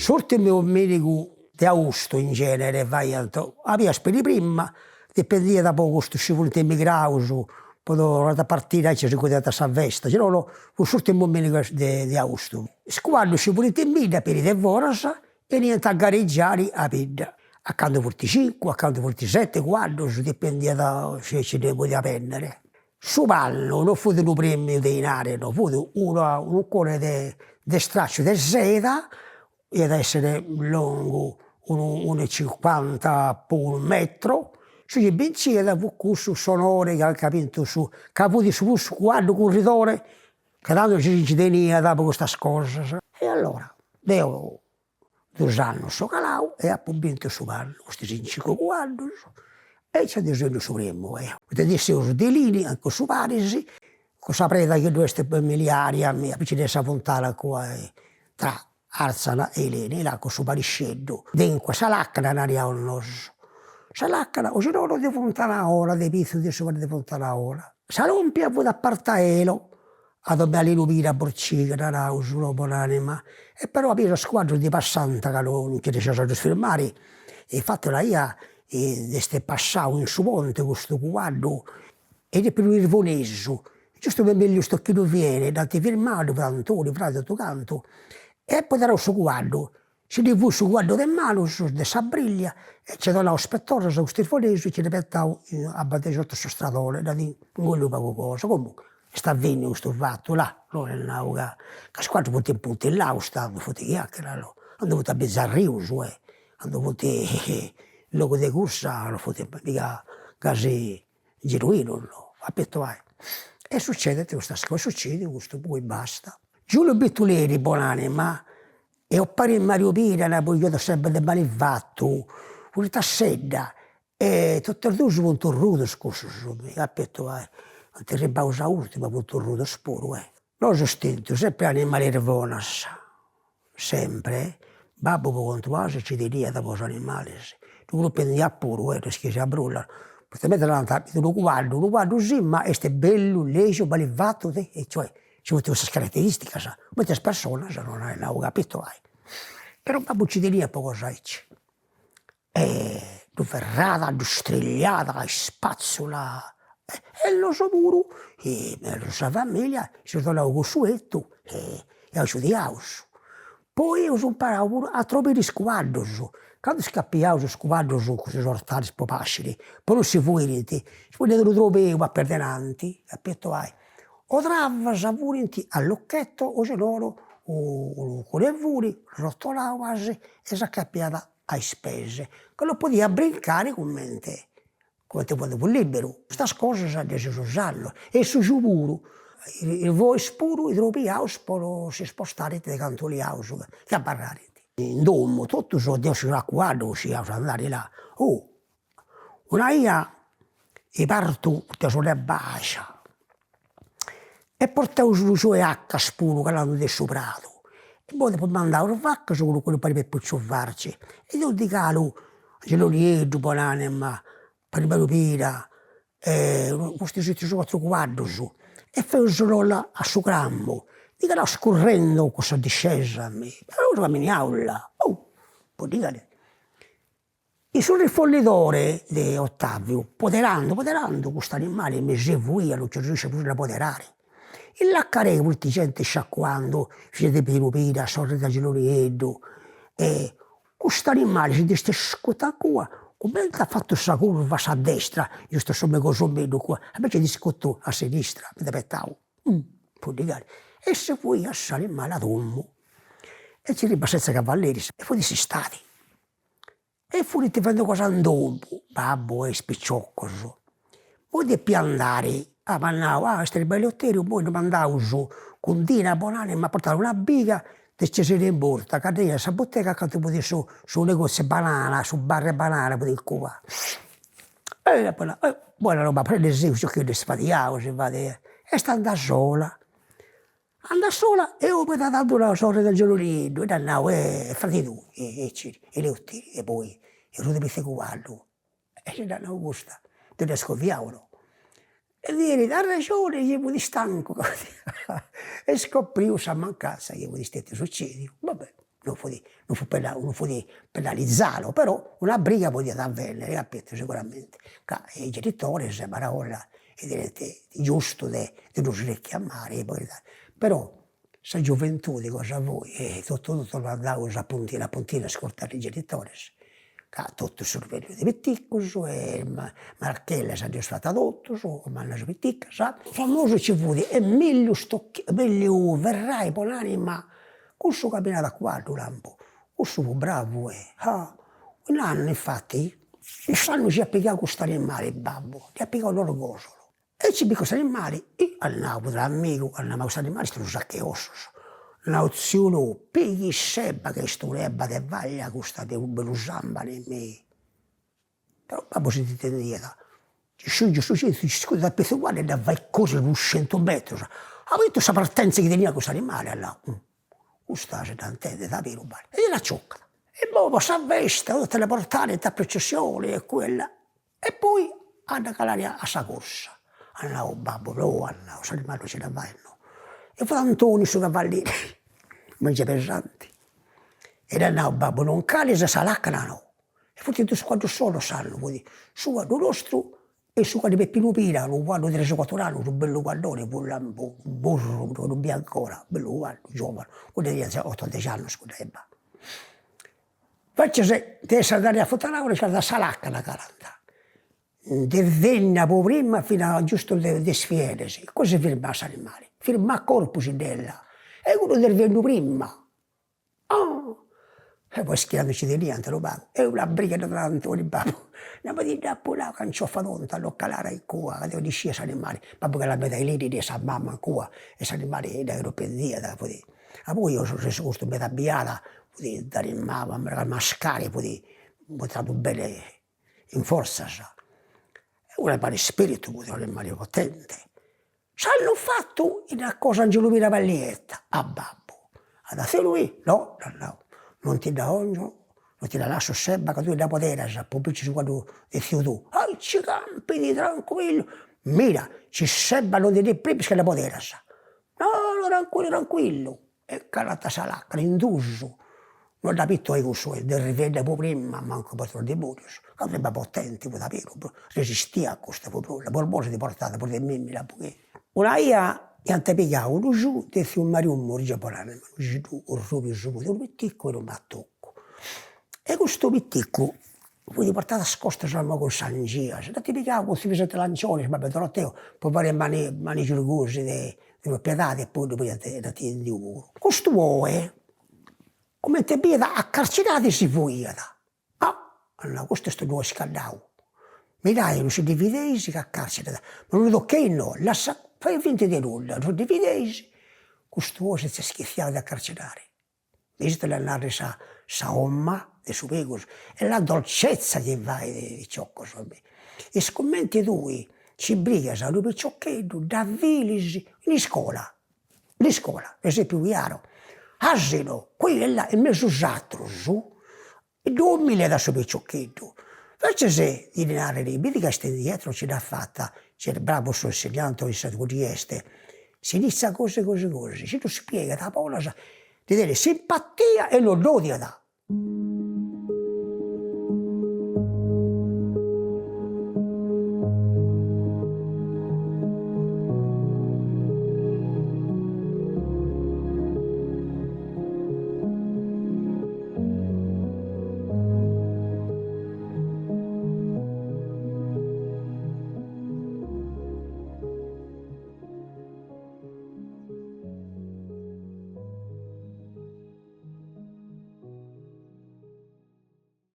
S'urtimu dominigu de austu in genere faiant, a bias peri prima, dipendiat po custus chi funt emigraus, po torrant a partiri aici si godiant sa festa, si nono fut s'urtimu dominigu de austu. Is cuaddus chi furint in bidda peri de foras 'eniant a garegiari a bidda, a candu funt cincu, a candu funt seti cuaddus, dipendiat si nci ddi podiat bennere. Su pannu no fut unu premiu de 'inari, no, fut una unu ucone de de stracciu de seda, iat a essere longu unu unu e cincuanta po unu metro, su chi binciat fut cussu s'onore chi at bintu su, ca fut su prus cuaddu curridore, ca tando si nci teniat po custas cosas. E allora deu Dus annus so calau e apu bintu su pannu, custus cincu cuaddus, e nci ant benniu su primu eo. Poita ndi 'esseus de Elini a cussu paris, cussa preda chi ddu est miliaria, aici de sa funtana cua tra Arzana e Elini, là cussu parisceddu, de sa lacana nariaus nosu, sa lacana o si nono de Funtana 'Ona, de pitzus de su paris de Funtana 'Ona. Sa lompia fut a Partaelo, A domu 'e Alinu Pira Porciga, naraus, no, bon'anima, e però a bias is cuaddus ndi passant ca no nci arrennesciaus a ddus firmari, e infati una 'ia est passau in su ponti custu cuaddu e dd'est unu irvonesu, giustu me Emilio Stochino Viene, dd'ant firmau, ddu fiat Antoni, fradi totu cantu, e at poderau su cuaddu Si ndi fuit su cuaddu de manus de sa briglia e nc'at donau is petorras a custu irvonesu e nci dd'at betau a banda 'e totu su stradone, dd'at ingolliu pagu cosa. Comunque est avvenniu custu fatu, là, no est nau ca ca is cuaddus funt impuntillaus tandu, funt chiacchieras no, candu funt a bizzarrius eh, candu funt in logu de cursa non funt miga gasi genuinus no, apetu ai. E sucedint custas cosas, sucediu custu, poi basta. Giuliu Bittuleri, bon'anima, E 'opari Mariu Pira dd'apu sempri de mali fatu, funt a sedda e totus e dus funt orrudus cussus, apetu ai, funt arribaus a urtimu ma funt orrudus puru eh. Nosu eus tentu sempri animalis bonas, sempri, babbu po contu 'asi nci teniat po is animalis, ddu cumpendiat puru eh, no est chi siat brulla, poita meda narant, unu cuaddu, unu cuaddu sì, ma est bellu, legiu, beni fatu, e cioè Nci funt custas carateristicas, cumenti is personas no est nau ca apetu ai. Però babbu nci teniat po cosa aici. E ddu ferrat, ddu strigliat a ispazzula e nosu puru, sa familia, s'eus donau cussu 'etu e agiudiaus. Poi eus imparau puru a trobiri is cuaddus, candu scapiaus is cuaddus cun is ortalis po pasciri, po non si fuirint, si poniat unu trobeu a perdenanti, apetu ai, o travas furint a lucchetto o si nono unu uconi 'e funi, rotolauas e s'acapiat a is peis, ca non podiat brincari cumenti cumenti candu fut liberu. Custas cosas ddas eus usaus e su giù puru, is bois puru trobiaus po no si spostarint de cantu 'oliaus chi abarrarint. In domu totus deu seu a cuaddu scidiaus andari là. Oh una 'ia partu de su Nebàscia e portaus unu giù 'e 'accas puru calandu de su pradu e poi apu mandau is vacas cun cumpari Peppucciu Farci e deu ndi calu Angelo Nieddu bon'anima, 'opari Mario Pira e custus tres o cuatru cuaddus e feus lolla a su crammu, ndi calaus currendu cussa discesa mi, però caminiaus là, oh poddigari In su rifollidore de Ottaviu, poderandu poderandu cust'animali mi si fuiat, non nci arrennescia prus a dda poderare. In Laccarè funt genti sciacuandu, filla de Pinu Pira, sorri de Angelo Nieddu, e cust'animali si nd'est scutu a cua, cumenti at fatu sa curva a sa destra, giustu s'omini Cosomeddu cua, invece est scutu a sinistra, m'at betau, poddigari, e si fuiat s'animali a domu, e nci arribat senza cavalleris, e fut s'istadi E furint faendi cosa in domu, babbu e is piciocus. Poi depia andari, ah m'at nau, ah est arribau Eleuteriu, immoi ddu mandaus cun Dina bon'anima a portai una biga de Cesarinu Murta, ca teniat sa butega acanta fut su su negoziu Banana, su bar Banana fut in cua. E apu nau, bona no babbu, prendisì, is piciocheddu est fadiau, si fait, est andada sola Andat sola e 'opit tantu una sorri de Angelo Nieddu e dd'at nau, est fradi tuu, aici, Eleuteriu, e poi est unu de pitzu 'e cuaddu, e si dd'at nau custa, deu dd'ia scoviau no. E ddi narat, arrexoni chi fut stancu e scopriu sa mancanza chi fut stetiu sucediu, va bè. Non fut non fut pena non fut penalizadu, però una briga podiat avennere, capito, siguramenti, ca i genitores, maraolla, tenent giustu de de ddus rechiamare, però sa gioventudi cosa foi, totu totu andaus a puntina a puntina a ascurtare is genitores, ca totus seus bennius de piticus e marchellas nd'eus fata totus, mannas o piticas. Famosu nci fut Emiliu Emiliu Ferrai, bon'anima, cussu caminat a cuaddu, lampu, cussu fut bravu e ah un'annu infati, cuss'annu nc'iat pigau cust'animali babbu, dd'iat pigau de Orgosolo E nci bit cust'animali, ih at nau, fut un'amigu, at nau, ma cust'animali est unu sacch'e ossus. Nau, tziu Lù, pighi s'ebba ca est un'ebba de vaglia custa de unu bellu sambani mi. Però babbu si dd'intendiat, nci sciungiat su cintu, nci scudit a pitzu 'e cuaddu e dda fait curri duuscentus metrus. At bitu sa partenza chi teniat cust'animali, at nau, custa si dda intendit aberu bali. E dd'aciucat. E imoi po sa festa, tutte le portare in ta processioni e quella E poi a dda calare a sa cursa. At nau babbu, no, at nau, s'animali non si dda fait no. E fut Antoni su cavalleri, mengiu pesanti. E dd'at nau babbu, non calis a sa lacana no. E funt dus cuaddus solus s'annu, fut su cuaddu nostru e su cuaddu de Peppinu Pira, unu cuaddu de tres o cuatru annus, unu bellu cuaddoni, fut lampu, burru, ddu biu ancora, bellu cuaddu, giovanu, cuddu teniat otu o dexi annus cudda 'ebba. Invecias de essi andai a Funtanaura nci calat a sa lacana calant, de Enna po prima finas a giustu de is Fieles, innoi si firmat s'animali, firmat corpus dd'ella, e cuddu nd'est benniu prima, ah e poi schinas nci teniant unu pagu, e una briga ddu donat Antoni babbu, nau ma ti dd'apu nau canciofa tonta a non calare a incua, ca deu dd'iscia s'animali, babbu calat meda in sa mama in cua e s'animali dda tropendiat, fut Apoi custu meda biada fut dd'animau a mascari fut intradu bene in fortzas, unu animali spiritu fut, unu animali potente. S'annu fatu dd'at cosa Angelu Pira Pallietta a babbu, at a lui, no, dd'at nau, non ti dda 'ongiu, non ti dda lassu s'ebba ca tui dda poderas po binci su cuaddu de tziu tuu, aici campit trancuillu, mira, si s'ebba non ti ndi pribis ca dda poderas No, no, trancuillu, trancuillu. E calat a sa lacana in dus, no dd'at bitu ai cussu est arrivendi po prima, mancu po aterus dimonius, ca fut un'ebba potenti, fut aberu, resistiat custa, fut prus, Borbori si portat prus de mimmi lampu chi. Una 'ia iant pigau unu giù de tziu Mariu Murgia bon'anima, unu giù orrubiu su fut, unu piticu e unu matocu. E custu piticu Fut portadu a is costas cun s'angias, dd'ant pigau cun tziu Vicente Lancioni, babbu 'e Doroteo, po fai manigius gosi de propriedadi e poi ddu podiant dd'ant 'endiu puru. Custu 'oe, cumenti biiat a carcidadi si fuiat. Ah, at nau, custu est unu 'oi scaddau, mirai non si ddi fideis ca carcidat, ma non ddu tocheis no, lassa, fai finta de nudda, non si ddi fideis, custu 'oi s'est schitziau de acarcidari Issu dd'at narri sa sa 'omma de su pegus, è la dolcezza chi fait piciocus, est cumenti tui nci brigas a unu piciocheddu, dd'avilis in iscola, in iscola, esempiu chiaru, asino, qui e là, in mesu is atrus Ddu umiliat a su piciocheddu. Invecias de ddi narrere, bidi ca est indietro, ci dd'at fata, est bravu su insegnante o issa chi est, si iniziat gosi gosi gosi, si ddu spiegat a bolas, ddi tenit simpatia e non dd'odiat.